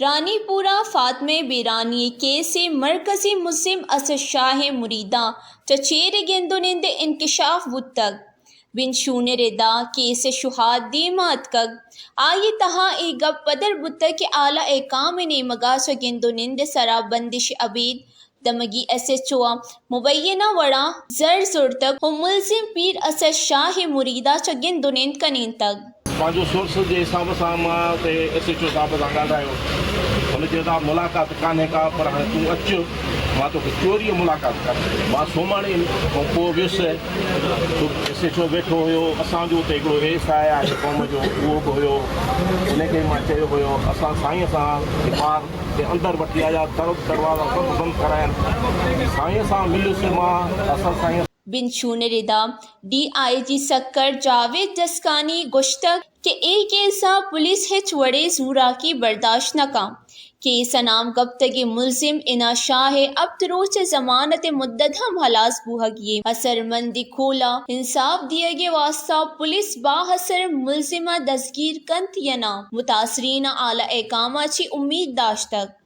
رانيپورا فاطمه بیرانی ء کیس ء مرکزی ملزم اسد شاہ ء مریداں چہ چیر ء گند ء نند ء انکشاف بوتگ۔ بنشون ء ردا کیس ء شوہاد دیم ء اتکگ آئی ء تہا اے گپ پدر بوتگ کہ اعلی احکام ء نیمگا چہ گند ء نند ء سرا بندش ء ابید دمگی ایس ایچ او ء مبینہ وڑا زر زرتگ ء ملزم پیر اسد شاہ ء مریداں چہ گند ء نند کنینتگ۔ پنهنجو سورس جي حساب سان مان اتي ايس ايڇ او صاحب سان ڳالهايو. هن چيو ته ملاقات ڪانهي ڪا پر هاڻي تون اچ مان توکي چوريء ملاقات ڪرائيندس. مان سومهاڻي کان پوء ويس سو ايس ايڇ او ويٺو هيو. اسان جو اتي هڪڙو ايس I آهي قوم جو اهو به هيو ان کي مان چيو هيو اسان سائين سان ٻار کي اندر وٺي آيا در دروازا سڀ بند ڪرايا سائين سان مليس مان اسان سائين. بنشون ردا ڊي I جي سکر جاويد جسڪاني گوشتگ کہ اے کیس ء پولیس ہچ وڑیں زوراکی برداشت نہ کن۔ کیس ء نام گپتگیں ملزم انا شاہ ء ہپت روچ ء ضمانت ء مدت ہم ہلاس بوھگی انت۔ اثر مندی کھول ء انصاف دیگ ء واستہ پولیس بااثر ملزم ء دزگیر کنت یا ناں؟ متاثرین ء اعلی احکام ء چہ امید داشتگ۔